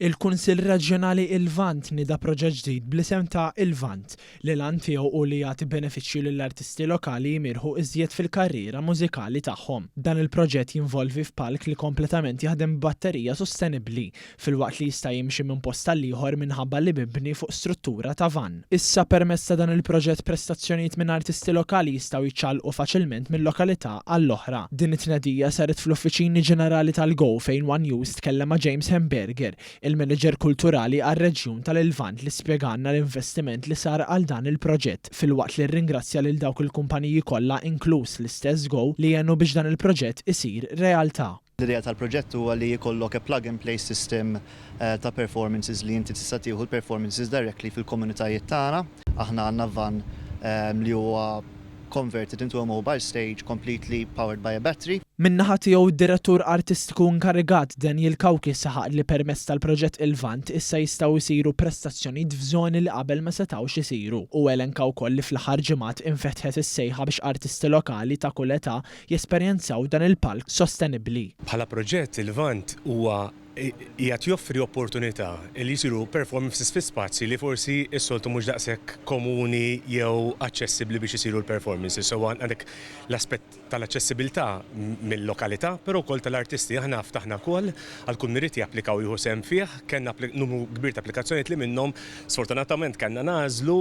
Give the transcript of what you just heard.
Il-Kunsill Reġjonali Il-Lvant nieda proġett ġdid bl-isem ta' Il-Lvant, li l-għan tiegħu hu li jagħti benefiċċju lill-artisti lokali jimirħu iżjed fil-karriera mużikali tagħhom. Dan il-proġett jinvolvi f'palk li kompletament jaħdem b'batterija sostenibbli, filwaqt li jista' jimxi minn post għall-ieħor minħabba li mibni fuq struttura ta' vann. Issa permezz ta' dan il-proġett prestazzjonijiet minn artisti lokali jistgħu jiċċaqalqu faċilment minn lokalità għall-oħra. Din it-tnedija saret fl-uffiċini ġenerali tal-GO fejn one News tkellem ma' James Hemberger, il-manager kulturali għar-reġjun tal-Lvant li spjegalna l-investiment li sar għal dan il-proġett filwaqt li rringrazzja lil dawk il-kumpaniji kollha inkluż l-istess GO li għenu biex dan il-proġett isir realtà. L-idea tal-proġett huwa li jkollok a plug and play system ta' performances li inti tista' tieħu l-performances directly fil-komunitajiet tagħna. Aħna għandna van li huwa converted into a mobile stage completely powered by a battery. Min-naħa tiegħu d-Direttur Artistiku inkarigat Daniel Cauchi saħaq li permezz tal-proġett Il-Lvant issa jistgħu jsiru prestazzjonijiet f'żoni li qabel ma setgħux isiru u elenka wkoll li fl-aħħar ġimgħat infetħet is-sejħa biex artisti lokali ta' kull età jesperjenzaw dan il-palk sostenibbli. Bħala proġett Il-Lvant huwa qiegħed joffri opportunità li jsiru performances fi spazji li forsi s-soltu mhux daqshekk komuni jew aċċessibbli biex isiru l-performances. So għandek l-aspett tal-aċċessibilità mill-lokalità, però wkoll tal-artisti. Aħna ftaħna wkoll għal kull min irid japplika u jieħu sehem fih, kellna numru kbir ta' applikazzjonijiet li minnhom sfortunatament kellna nagħżlu.